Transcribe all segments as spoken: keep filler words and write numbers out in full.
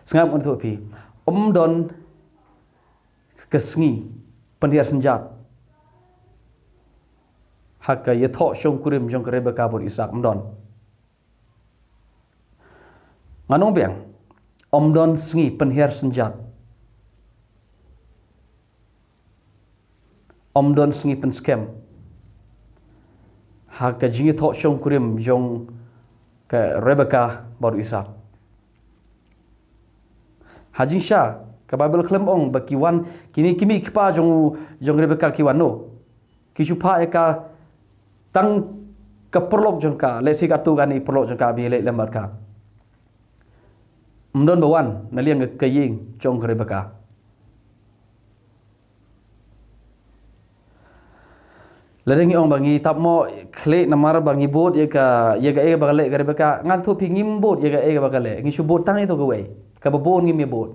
Sngap ngan ïathuh phi. Ym don ka sngi pynhiar synjat ha ka ïathoh shongkurim jong ka Rebecca bad u Isak, ym don. Ngan ong biang, ym don sngi pynhiar synjat. Ym don sngi pynskhem ha ka jingïathoh shongkurim jong ka Rebecca bad u Isak. Ha jingshisha, ka Baibl khlem ong ba ki wan, kine ki kmie ki kpa jong, jong Rebecca ki wan, no. Ki shu phah ïa ka tang ka paralok jong ka, lehse katto katne paralok jong ka ba ïaleh lem bad ka. Ym don ba wan na liang ka ïing jong ka Rebecca. Lada ngi ong ba ngi tap mo khlieh namar ba ngi bud ïa ka, ïa kaei ba ka leh ka Rebecca, ngan ïathuh phi, ngim bud ïa kaei ba ka leh, ngi shu bud tang ïa kato kawei, kaba bun ngim ïa bud.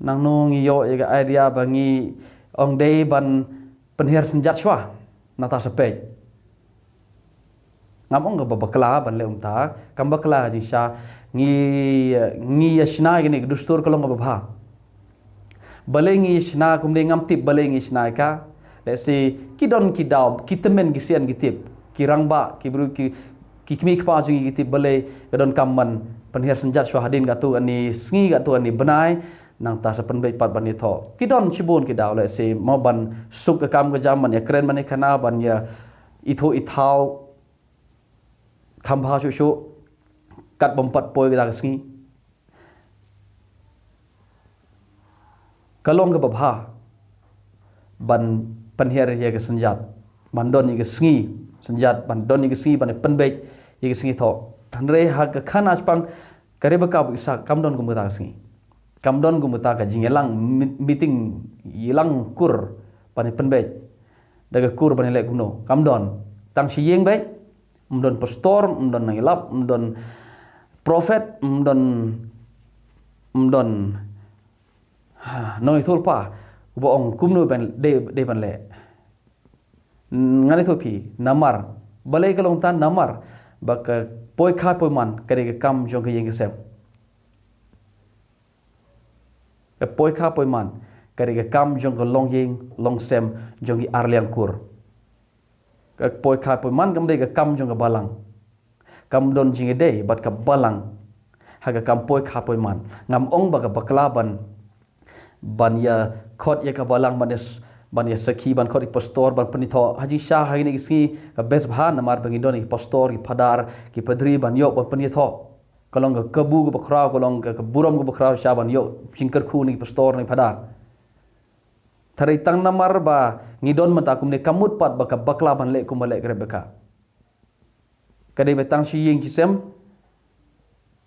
Nangno ngi ïoh ïa ka idea ba ngi ong dei ban pynhiar synjat shuwa, nangta sa peit. Ngam ong kaba bakla ban leh kumta, kam bakla, jingshisha ngi, ngi ïa shna ïa kane ka dustur, ka long kaba bha. Balei ngi ïa shna kumne, ngam tip balei ngi ïa shna ïa ka. Lehse ki don ki daw, ki tymmen ki sian ki tip, ki rangbah, ki briew, ki, ki kmie ki kpa jong ngi ki tip balei ka donkam ban pynhiar synjat shuwa hadien katto katne sngi, katto katne bnai, nangta sa pynbeit pat ban ïathoh. Ki don shibun ki daw, lehse mo ban suk ka kam ka jam, ban ïakren ban ïakhana, ban ïa ithuh ithaw kham bha shuh shuh, kat bym pat poi kata ka sngi. Ka long kaba bha ban pynhiar ïa ka synjat, ban don ïa ka sngi synjat, ban don ïa ka sngi ban pynbeit ïa ka sngi thoh. Hynrei ha ka khana shaphang ka Rebecca bad u Isak kam don kumta ka sngi. Kam don kumta ka jingïalang mi-, meeting, ïalang kur ban pynbeit da ka kur ban leh kumno. Kam don. Tang sha ïing beit, ym don pastor, ym don nongïalap, ym don prophet, ym don, ym don, ha, nongïathuhlypa uba ong kumno ban dei, dei ban leh. Ngan ïathuh phi, namar, balei ka long kumta, namar ba ka poi kha poi man ka dei ka kam jong ka ïing ka sem. Ka poi kha poi man ka dei ka kam jong ka longïing longsem jong ki arliang kur. Ka poi kha poi man kam dei ka kam jong ka balang. Kam don jingïadei bad ka balang ha ka kam poi kha poi man. Ngam ong ba ka bakla ban, ban ïa khot ïa ka balang, ban ïa s-, ban ïa sakhi, ban khot ïa pastor ban pynithoh. Ha jingshisha ha kine ki sngi ka best bha namar ba ngi don ïa ki pastor, ki phadar, ki padri ban ïoh ban pynithoh. Ka long ka kabu kaba khraw, ka long ka, ka burom kaba khraw shisha ban ïoh jingkyrkhu na ki pastor, na ki phadar. Hynrei tang namar ba ngi don mynta kumne, kam mut pat ba ka bakla ban leh kumba leh ka Rebecca. Ka dei ba tang shi ïing shi sem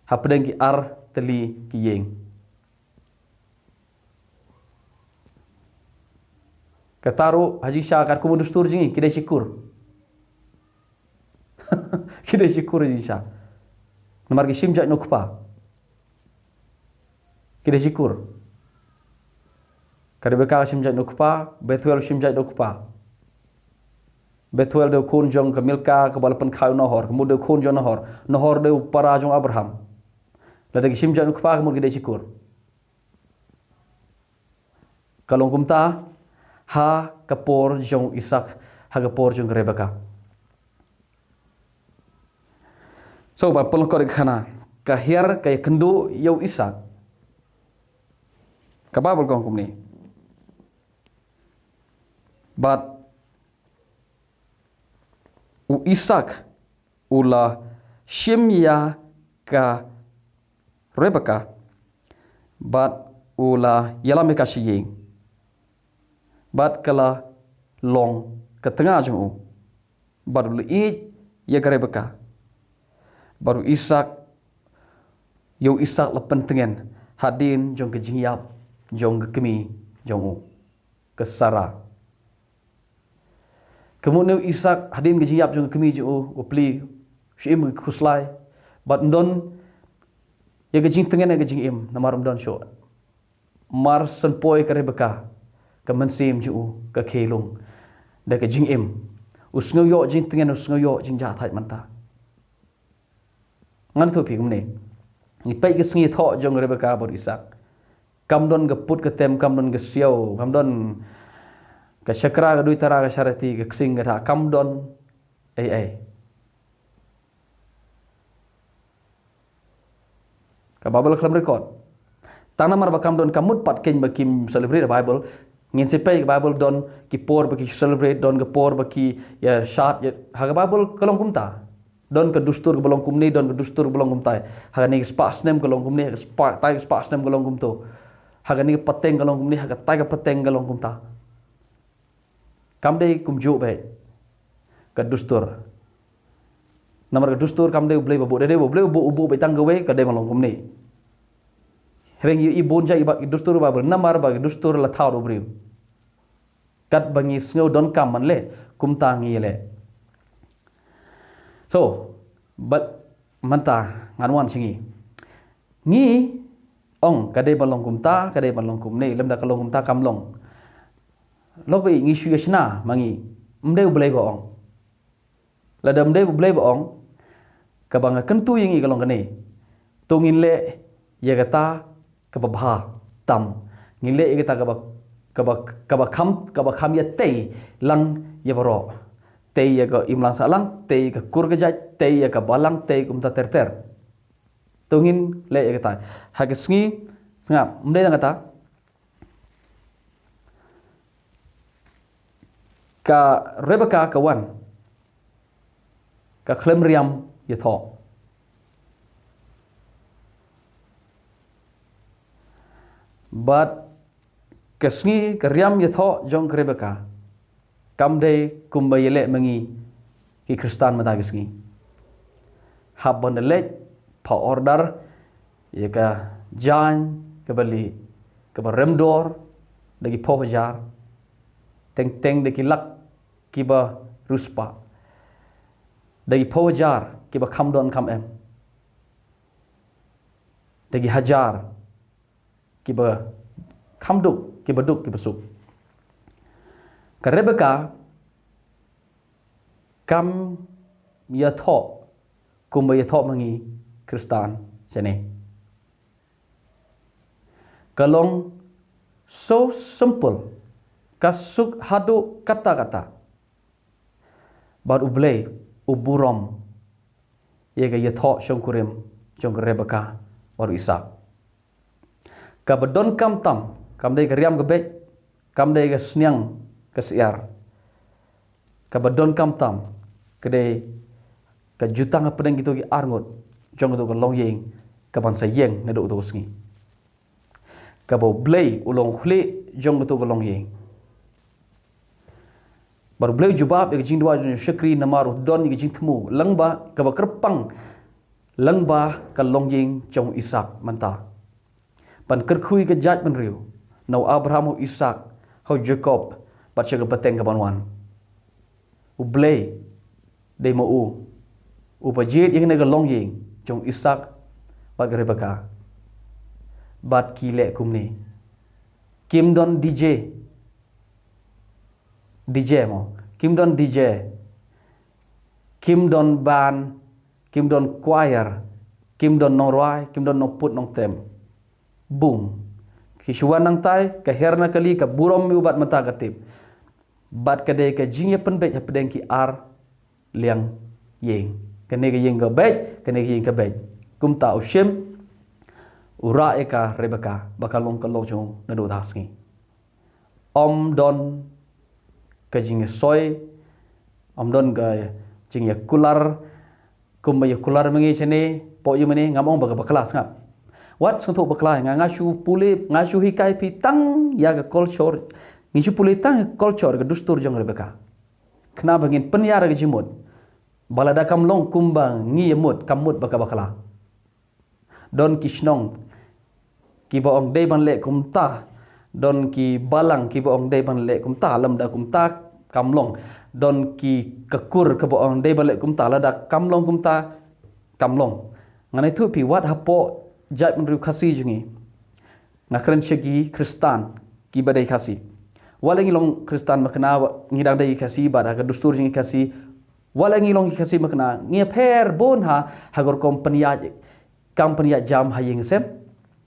hapdeng ki ar tylli ki ïing. Kata ruh ha jingshisha katkum u dustur jong ngi, ki dei shi kur. Ki dei shi kur ha jingshisha. Namar ki shim jait na u kpa. Ki dei shi kur. Ka Rebecca ka shim jait na u kpa, Bethuel shim jait na u kpa. Bethuel dei u khun jong ka Milka kaba la pynkha ïa u Nahor, ka mut dei u khun jong Nahor. Nahor dei u para jong Abraham. Lada ki shim jait na u kpa, ka mut ki dei shi kur. Ka long kumta ha ka por jong u Isak, ha ka por jong ka Rebecca. So, ban pynlyngkot ïa ka khana, ka hiar ka ïakynduh ïa u Isak. Ka Baibl ka ong kumne. Bad u Isak u la shim ïa ka Rebecca, bad u la ïalam ïa ka sha ïing. Bad ka la long ka tnga jong u. Bad u la ïeit ïa ka Rebecca. Bad u Isak, ïa u Isak la pyntngen hadien jong ka jingïap jong ka kmie jong u, ka Sarah. Ka mut ne u Isak hadien ka jingïap jong ka kmie jong u, u plie, u shim ka khuslai. Bad ym don ïa ka jingtngen ïa ka jingim, namar ym don shuh. Mar shen poi ka Rebecca, ka mynsiem jong u ka khie lung da ka jingim. U sngew ïoh jingtngen, u sngew ïoh jingjahthait mynta. Ngan ïathuh phi kumne. Ngi peit ka sngi thoh jong Rebeka bad Isak. Kam don ka put ka tem, kam don ka siaw, kam don ka shakra, ka duitara, ka sharati, ka ksing, ka tha, kam don ei ei. Ka Bible khlem record. Tang namar ba kam don, kam mut pat kein ba kim celebrate Bible. Ngin sa peit ka Bible don ki por ba ki celebrate, don ka por ba ki ïa shad, ïa, ha ka Bible ka long kumta. Don ka dustur kaba long kumne, don ka dustur kaba long kumtai. Ha kane ka spah snem ka long kumne, ha ka spah, tai ka spah snem ka long kumto. Ha kane ka pateng ka long kumne, ha katai ka pateng ka long kumta. Kam dei kumjuh beit ka dustur. Namar ka dustur kam dei U Blei ba buh, dei U Blei ba buh, U buh beit tang kawei, ka dei ban long kumne. Hynrei ngi ïohi bun jait ba ki dustur ba, namar ba ki dustur la thaw da u briew. Katba ngi sngew donkam ban leh, kumta ngi leh. So, bad mynta ngan wan sha ngi. Ngi ong ka dei ban long kumta, ka dei ban long kumne, lymda ka long kumta kam long. Lok ba ngi shu ïa shna ma ngi, ym dei U Blei ba ong. Lada ym dei U Blei ba ong, kaba nga kyntu ïa ngi ka long kane. To ngin leh ïa kata kaba bha tam. Ngin leh ïa kata kaba, kaba, kaba kham, kaba kham ïa tei lang ïa baroh. Tei ïa ka imlang sahlang, tei ïa ka kur ka jait, tei ïa ka balang, tei kumta ter ter. To ngin leh ïa kata. Ha ka sngi, sngap, ym dei tang kata. Ka Rebeka ka wan. Ka khlem riam ïathoh. Bad ka sngi ka riam ïathoh jong ka Rebeka. Kam dei kumba ïaleh ma ngi ki Khristan mynta ka sngi. Hap ban da leit pha order ïa ka jaiñ kaba lieh, kaba rem dor, da ki phew hajar, teng teng da ki lak kiba riewspah, da ki phew hajar kiba kham don kham em, da ki hajar kiba kham duk, kiba duk, kiba suk. Ka Rebeka kam ïathoh kumba ïathoh ma ngi Khristan shane. Ka long so simple, ka suk haduh katta katta. Bad U Blei u burom ïa ka ïathoh shongkurim jong ka Rebeka bad u Isak. Kaba donkam tam, kam dei ka riam ka beit, kam dei ka sniang ka syiar. Kaba donkam tam ka dei ka jutang hapdeng kito ki arngut jong kato ka longïing kaban sa ïeng naduh kato ka sngi. Kaba U Blei u long u khlieh jong kato ka longïing. Bad U Blei u jubab ïa ka jingduwai jong u shakri namar u don ïa ka jingthmu lyngba kaba kyrpang, lyngba ka longïing jong u Isak mynta. Ban kyrkhu ïa ka jaitbynriew na u Abraham, u Isak, ha u Jakob, bad sha ka pateng kaban wan. U Blei dei ma u uba jied ïa kane ka longïing jong u Isak bad ka Rebeka. Bad ki leh kumne. Kim don D J. D J mo. Kim don D J. Kim don band. Kim don choir. Kim don nongrwai. Kim don nongput nongtem. Bun. Ki shu wan nangtai, ka her na kali, ka burom ïa u bad mynta ka tip. Bad ka dei ka jingïapynbeit hapdeng ki ar liang ïing. Kane ka ïing ka beit, kane ka ïing ka beit. Kumta u shim, u rah ïa ka Rebeka, ba ka long ka lok jong u naduh da ka sngi. Ym don ka jingïasoi, ym don ka jingïakular, kumba ïakular ma ngi shane, pok ïa mane, ngam ong ba ka bakla, sngap. Wat sngewthuh bakla, nga, nga shu pule, nga shu hikai phi tang ïa ka culture, ngi shu pule tang ïa ka culture, ka dustur jong Rebeka. Khnang ba ngin pynïar ka jingmut. Ba lada kam long kumba ngi ïa mut, kam mut ba ka bakla. Don ki shnong kiba ong dei ban leh kumta. Don ki balang kiba ong dei ban leh kumta, lymda kumta kam long. Don ki ka kur kaba ong dei ban leh kumta, lada kam long kumta kam long. Ngan ïathuh phi wat hapoh jaitbynriew Khasi jong ngi. Nga kren sha ki Khristan kiba dei Khasi. Wat la ngi long Khristan makna, ngi dang dei Khasi, bad ha ka dustur jong ngi Khasi, Wat la ngi long ki Khasi Makna, ngi pher bun ha, ha ka rukom pynïaid, kam pynïaid jam ha ïing sem,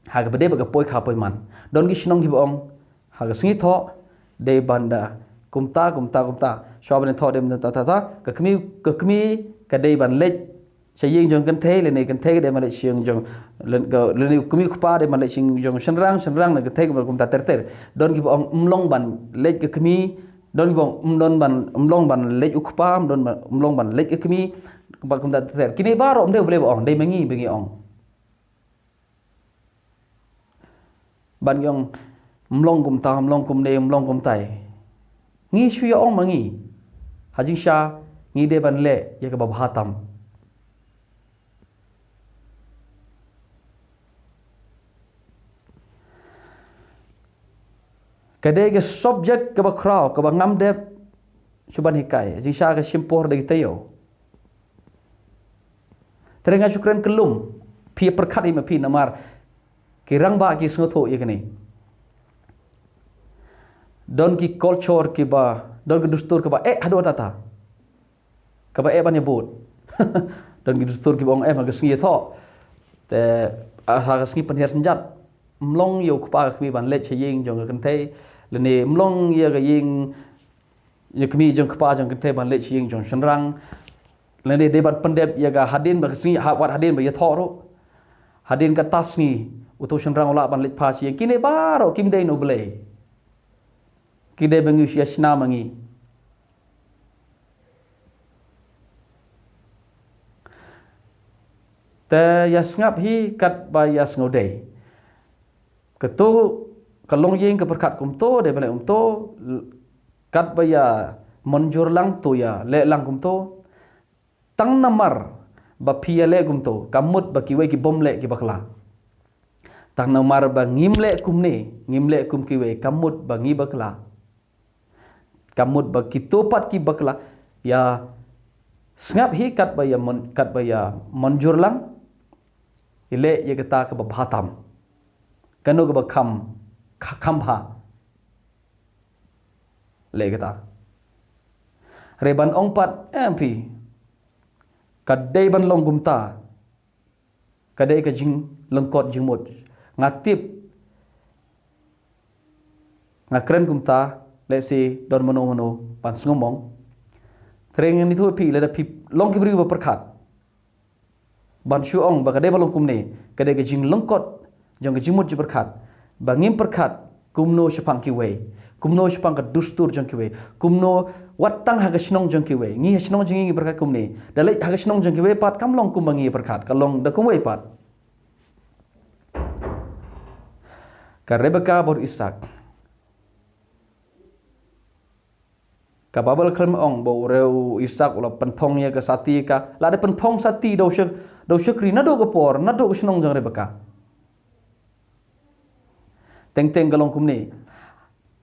ha kaba dei bad ka poi kha poi man. Don ki shnong kiba ong, ha ka sngi thoh, dei ban da kumta, kumta, kumta. Shuwa ban thoh dei ban da ta, ta, ta. Ka kmie, ka kmie, ka dei ban leit sha ïing jong kynthei, lane kynthei ka dei ban leit sha ïing jong, lane ka, lane u kmie u kpa dei ban leit sha ïing jong shynrang, shynrang lane kynthei ka kumta ter ter. Don kiba ong ym long ban leit ka kmie, don kiba ong ym don ban, ym long ban leit u kpa, ym don ban, ym long ban leit ka kmie, kumta, kumta ter ter. Kine baroh ym dei U Blei ba ong, dei ma ngi ba ngi ong. Ban ong, ym long kumta, ym long kumne, ym long kumtai. Ngi shu ïa ong ma ngi. Ha jingshisha, ngi dei ban leh, ïa kaba bha tam. Ka dei ka subject kaba khraw, kaba ngam dep, shu ban hikai. Jingshisha ka shim por da ki taïew. Te nga shu kren kyllum, phi pyrkhat hi ma phi namar, ki rangbah ki sngewthuh ïa kane. Don ki culture kiba, don ki dustur kiba, eh, haduh tata. Kaba eh ban ïa bud. Don ki dustur kiba ong eh, ma ka sngi ïa thoh. Te, asa ka sngi pynhiar synjat. Ym long ïa u kpa ka kmie ban leit sha ïing jong ka kynthei. Lane, ym long ïa ka ïing, ïa kmie jong kpa jong kynthei ban leit sha ïing jong shynrang. Lane dei ban pyndep ïa ka hadien ba ka sngi ha wat hadien ba ïa thoh ruh. Hadien kata sngi, uto u shynrang u lah ban leit phai sha ïing. Kine baroh kim dei na U Blei. Ki dei ba ngi shu ïa shna ma ngi. Te ïa sngap hi katba ïa sngewdei. Kato, ka longïing ka pyrkhat kumto, dei ban leh kumto, katba ïa mynjur lang to ïa leh lang kumto. Tang namar ba phi ïa leh kumto, ka mut ba kiwei ki bym leh ki bakla. Tang namar ba ngim leh kumne, ngim leh kum kiwei, ka mut ba ngi bakla. Ka mut ba kito pat ki bakla, ïa sngap hi katba ïa mon-, katba ïa mynjur lang, ïa leh ïa kata kaba bha tam. Kano kaba kham, kha-, kham bha. Leh kata. Re ban ong pat, em phi. Ka dei ban long kumta. Ka dei ka jinglyngkot jingmut. Nga tip. Nga kren kumta, lehse don mano mano ban sngewmong. Te nga ong ïa phi, lada phi long ki briew ba pyrkhat. Ban shu ong, ba ka dei ban long kumne, ka dei ka jinglyngkot, jong ka jingmut jingpyrkhat. Ba ngim pyrkhat, kumno shaphang kiwei. Kumno shaphang ka dustur jong kiwei. Kumno wat tang ha ka shnong jong kiwei. Ngi ha shnong jong ngi ngi pyrkhat kumne. Da leit ha ka shnong jong kiwei pat kam long kumba ngi pyrkhat. Ka long da kumwei pat. Ka Rebecca bad u Isak. Ka Baibl khlem ong ba u re u Isak u la pynphong ïa ka sati ka. La dei pynphong sati da u shak-, da u shakri naduh ka por, naduh ka shnong jong Rebecca. Teng teng ka long kumne.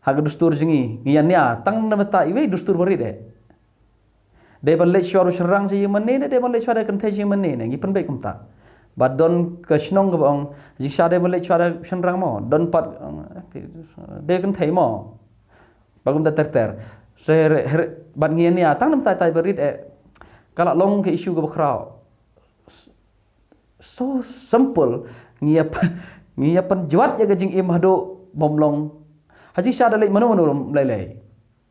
Ha ka dustur jong ngi, ngi ïa nia, tang namar ta iwei dustur barit eh. Dei ban leit shuwa u shynrang sha ïing mane ne, dei ban leit shuwa da kynthei sha ïing mane ne, ngi pynbeit kumta. Ba don ka shnong kaba ong, jingshisha dei ban leit shuwa da shynrang mo, don pat, ong, dei kynthei mo. Ba kumta ter ter. Seh re, re, bad ngi nia, tang namar ta tai barit eh. Ka la long ka issue kaba khraw. So simple, ngi ïa p-, ngi ïa pynjwat ïa ka jingim haduh bym long. Ha jingshisha da leit mano mano lei lei.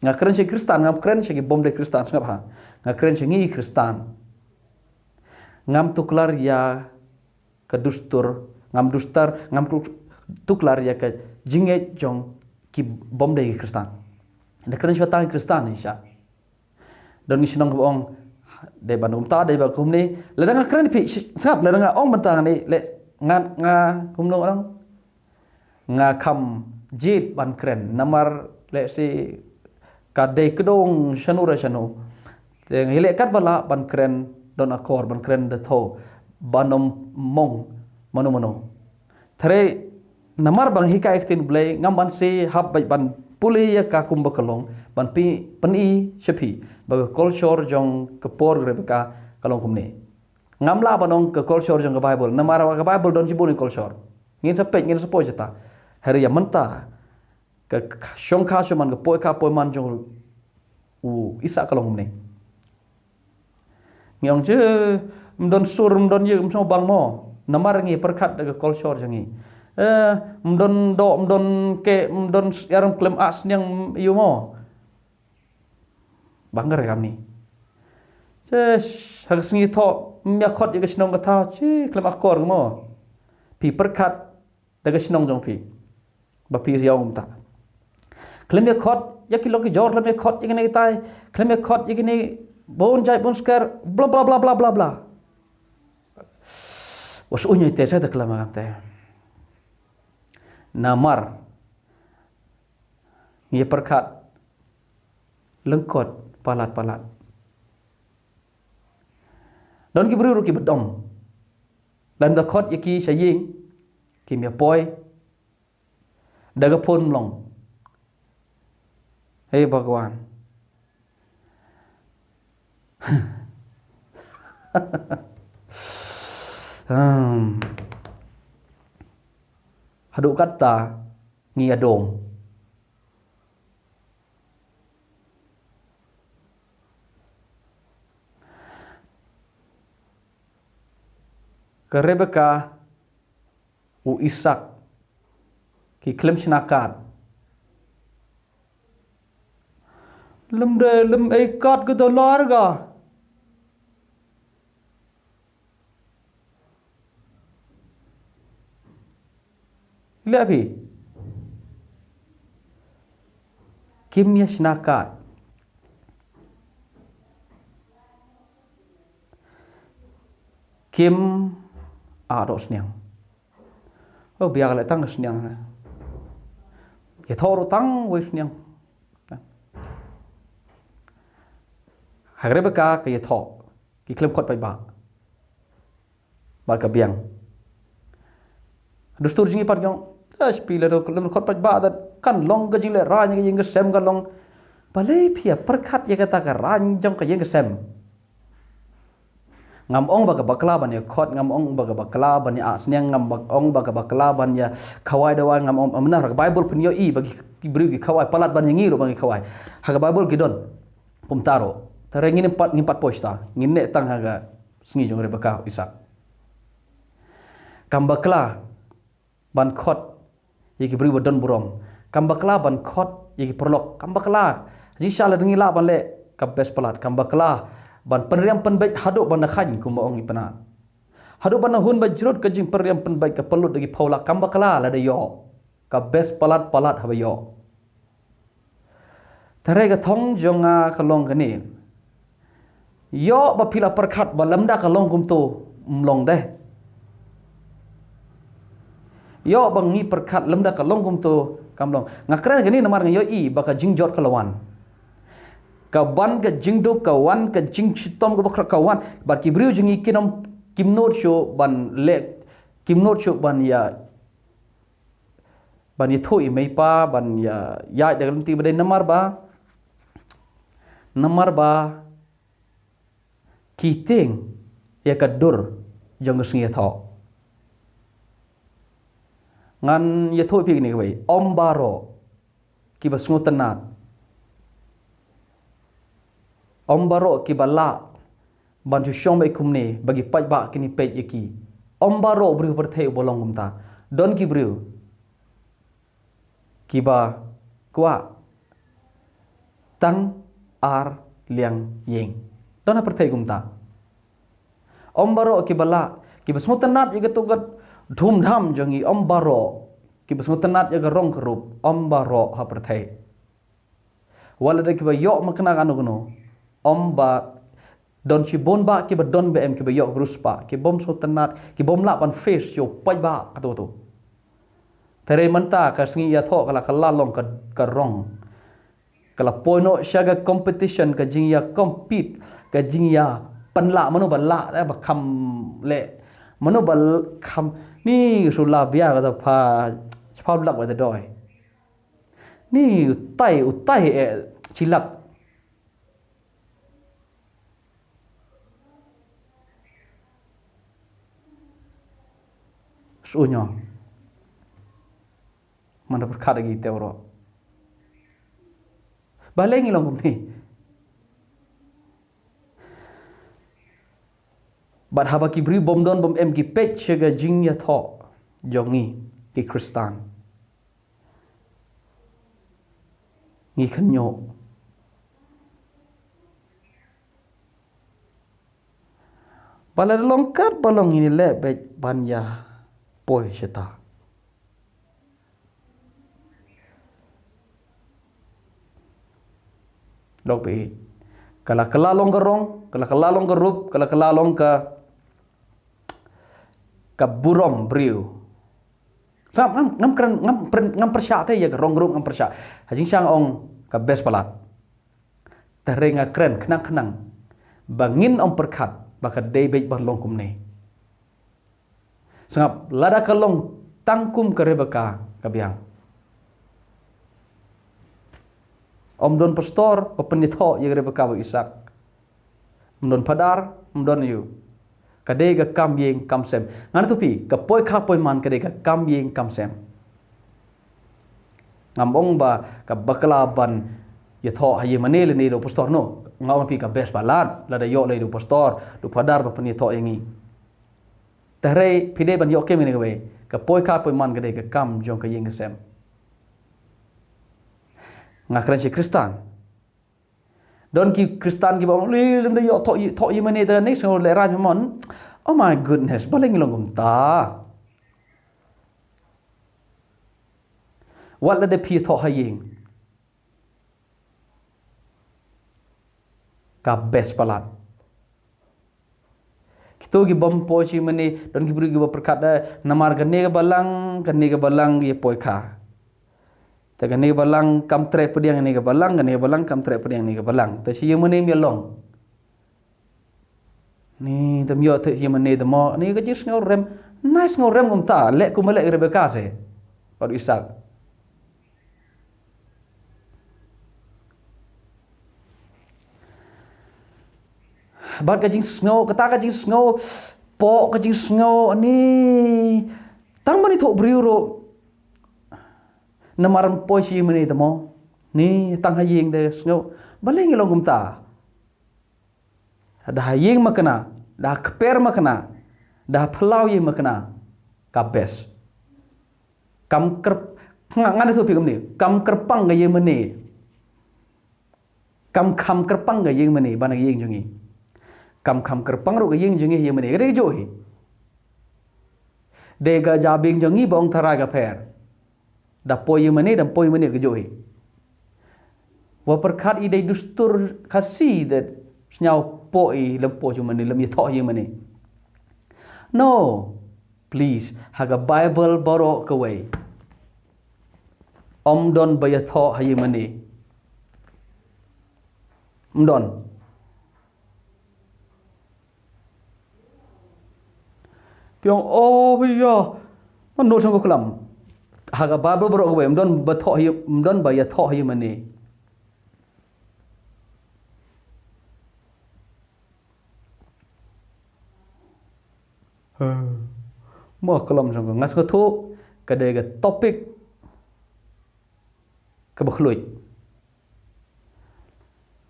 Nga kren sha ki Khristan, ngam kren sha ki bym dei Khristan, sngap ha. Nga kren sha ngi Khristan. Ngam tuklar ïa ka dustur, ngam dustur, ngam tu-, tuklar ïa ka jingngeit jong ki bym dei Khristan. Da kren sha tang Khristan shisha. Don ngi shnong kaba ong, dei ban kumta, dei ban kumne. Lada nga kren phi, sh-, sngap, lada nga ong bynta ne, leh, nga, nga, kumno ong. Nga kham jied ban kren, namar lehse ka dei kdong shano re shano. Te nga ïaleh katba lah ban kren, don akor ban kren da tho, ban ym mong, mano mano. Te re, namar ba nga hikai ktien Blei, ngam banse hap bad ban pule ïa ka kumba ka long, ban pyn-, pyni sha phi, ba ka culture jong ka por Rebecca ka long kumne. Ngam lah ban ong ka culture jong ka Baibl, namar ba ka Baibl don shibun ki culture. Ngin sa peit, ngin sa poi shata. Hynrei ïa mynta, ka, ka shongkha shongman, ka poi kha poi man jong u Isak ka long kumne. Ngi ong je, ym don sur, ym don ïa, ym sngewbang mo. Namar ngi pyrkhat da ka culture jong ngi. Eh, ym don doh, ym don keh, ym don s-, ïaram khlem ah sniang ïa u mo. Bang ka re kam ni. Je, ha ka sngi thoh, ym ïa khot ïa ka shnong ka thaw, je, khlem akor mo. Phi pyrkhat da ka shnong jong phi. Ba phi ïa ong kumta. Khlem ïa khot ïa ki lok ki jor, khlem ïa khot ïa kine kitai, khlem ïa khot ïa kine bun jait bun skhem, bla bla bla bla bla bla. Wat shu ïa te sa da khlem kam te. Namar ngi pyrkhat lyngkot palat palat. Don ki briew ruh ki badom. Lada khot ïa ki sha ïing, kim ïa poi. Da ka phone ym long. Hei Bhagwan. Hmm. Haduh katta ngi ïa dom. Ka Rebecca, u Isak, ki khlem shna card. Lem de, lem ei card ka dollar ka. Leh phi. Kim ïa shna card. Kim ah doh sniang. Oh, biang leh tang sniang. Ïa thoh ruh tang wei sniang. Ha ka Rebecca ka ïa thoh. Ki khlem khot paidbah. Bad ka biang. Dustur jingim pat jong. Sha phi la dei khlem khot paidbah, da kan long ka jingleh rang ïa ka ïing ka sem ka long. Balei phi ïa pyrkhat ïa kata ka rang jong ka ïing ka sem. Ngam ong ba ka bakla ban ïa khot, ngam ong ba ka bakla ban ïa ah sniang, ngam ba-, ong ba ka bakla ban ïa khawai dawai, ngam ong, mynta ha ka Bible phin ïohi ba ki, ki briew ki khawai palat ban ïa ngi ruh ban ki khawai. Ha ka Bible ki don. Kumta ruh. Te re ngin pat, ngin pat poi sha ta. Ngin neh tang ha ka sngi jong Rebecca, Isak. Kam bakla ban khot ïa ki briew ba don burom. Kam bakla ban khot ïa ki paralok. Kam bakla. Jingshisha lada ngi lah ban leh ka best palat. Kam bakla ban pynriam pynbeit haduh ban da khaiñ kumba ong i Pynat. Haduh ban da hun ba jrut ka jingpynriam pynbeit ka pynlut da ki phew lak. Kam bakla lada ïoh. Ka best palat palat haba ïoh. Te re ka thong jong nga ka long kane. Ïoh ba phi la pyrkhat ba lymda ka long kumto, ym long de. Ïoh ba ngi pyrkhat lymda ka long kumto, kam long. Nga kren kane namar nga ïohi ba ka jingjot ka la wan. Ka ban ka jingduk ka wan, ka jingshitom ka bakhraw ka wan. Bad ki briew jong ngi kin ym, kim nud shuh ban leh, kim nud shuh ban ïa ban ïathuh ïa i mei i pa, ban ïa, ïa da ka lynti ba dei namar ba, namar ba ki tieng ïa ka dur jong ka sngi ïathoh. Ngan ïathuh ïa phi kane kawei, ym baroh kiba sngewtynnat, ym baroh kiba lah ban shu shong beit kumne ba ki paidbah kin ïa peit ïa ki. Ym baroh briew pyrthei uba long kumta. Don ki briew kiba kwah tang ar liang ïing. Don ha pyrthei kumta. Ym baroh kiba lah, kiba sngewtynnat ïa kato ka dhumdham jong ngi, ym baroh kiba sngewtynnat ïa ka rong ka rup, ym baroh ha pyrthei. Wat la da kiba ïoh makna kano kano. Ym ba don shibun ba kiba don ba em kiba ïoh riewspah, ki bym sngewtynnat, ki bym lah ban face ïa u paidbah kato kato. Te re mynta ka sngi ïathoh ka la, ka la long ka, ka rong. Ka la poi noh sha ka competition, ka jingïa compete, ka jingïa pynlah mano ba lah, eh, ba kham leh. Mano ba l-, kham, ni shu lah bia ka da pha, pha lak ba da doi. Ni utai, utai, eh, shi lak. Shu ñiong. Mano pyrkhat agi te oro. Balei ngi long kumne. Bad haba ki briew bym don bym em ki peit sha ka jingïathoh jong ngi ki Khristan, ngi khynñiuh. Ba la long kat ba long ngi leh beit ban ïa poi shata. Dok peit. Ka la kylla long ka rong, ka la kylla long ka rup, ka la kylla long ka, ka burom briew. Sa ngam, ngam kren, ngam pren, ngam pyrshah te ïa ka rong rup, ngam pyrshah. Ha jingshisha nga ong ka best palat. Te hynrei nga kren khnang khnang ba ngin ym pyrkhat ba ka dei beit ban long kumne. Sngap, lada ka long tang kum ka Rebeka ka biang. Ym don pastor ba pynïathoh ïa ka Rebeka bad Isak. Ym don phadar, ym don aïu. Ka dei ka kam ïing kam sem. Ngan ïathuh phi, ka poi kha poi man ka dei ka kam ïing kam sem. Ngam ong ba ka bakla ban ïathoh ha ïingmane lane da u pastor, no. Nga ong phi ka best palat lada ïoh lei da u pastor, da u phadar ba pynïathoh ïa ngi. Te hynrei phi dei ban ïoh kem ïa kane kawei. Ka poi kha poi man ka dei ka kam jong ka ïing ka sem. Nga kren sha ki Khristan. Don ki Khristan kiba ong, "Lei, lem da ïoh thoh, thoh ïingmane da ne, sngew lehraiñ mon." Oh my goodness, balei ngi long kumta? Wat la da phi thoh ha ïing, ka best palat. Kito ki bym poi sha ïingmane, don ki briew kiba pyrkhat da, namar kane ka balang, kane ka balang ïa poi kha. Te kane ka balang kam treh pdiang kane ka balang, kane ka balang kam treh pdiang kane ka balang. Te sha ïingmane ym ïa long. Ni te ym ïoh te sha ïingmane te mo, ni ka jingsngew rem, nai sngew rem kumta, leh kumba leh Rebeka se. Bad Isak. Bad ka jingsngew, kata ka jingsngew, poh ka jingsngew, ni tang ban ïathuh briew ruh. Namar ym poi sha ïingmane te mo. Ni tang ha ïing te sngew. Balei ngi long kumta? Da ha ïing ma kane, da ha kper ma kane, da ha phyllaw ïing ma kane. Ka best. Kam kyrp-, nga, ngan ïathuh phi kumne. Kam kyrpang ka ïingmane. Kam kham kyrpang ka ïingmane, ban ka ïing jong ngi. Kam kham kyrpang ruh ka ïing jong ngi, ïingmane. Ka dei kajuh hi. Dei ka jabieng jong ngi ba ong tharai ka pher. Da poi ïingmane, da poi ïingmane kajuh hi. Wa pyrkhat i dei dustur Khasi da sñiaw poh i lem poi ïingmane, lem ïathoh ïingmane. No, please, ha ka Baibl baroh kawei. Ym don ba ïathoh ha ïingmane. Ym don. Phi ong, oh, phi ïa. Mano sngewklam. Ha ka Baibl baroh kawei, ym don ba thoh ïa, ym don ba ïathoh ïingmane. Huh. Mo klam sngewklam. Nga sngewthuh, ka dei ka topic kaba khluit.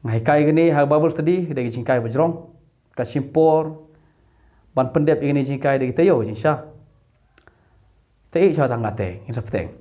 Nga hikai kane ha Bible study, ka dei ka jinghikai ba jrong. Ka shim por ban pyndep ïa kane jinghikai da ki taïew jingshisha. Te i sha tang kata, ngin sa bteng.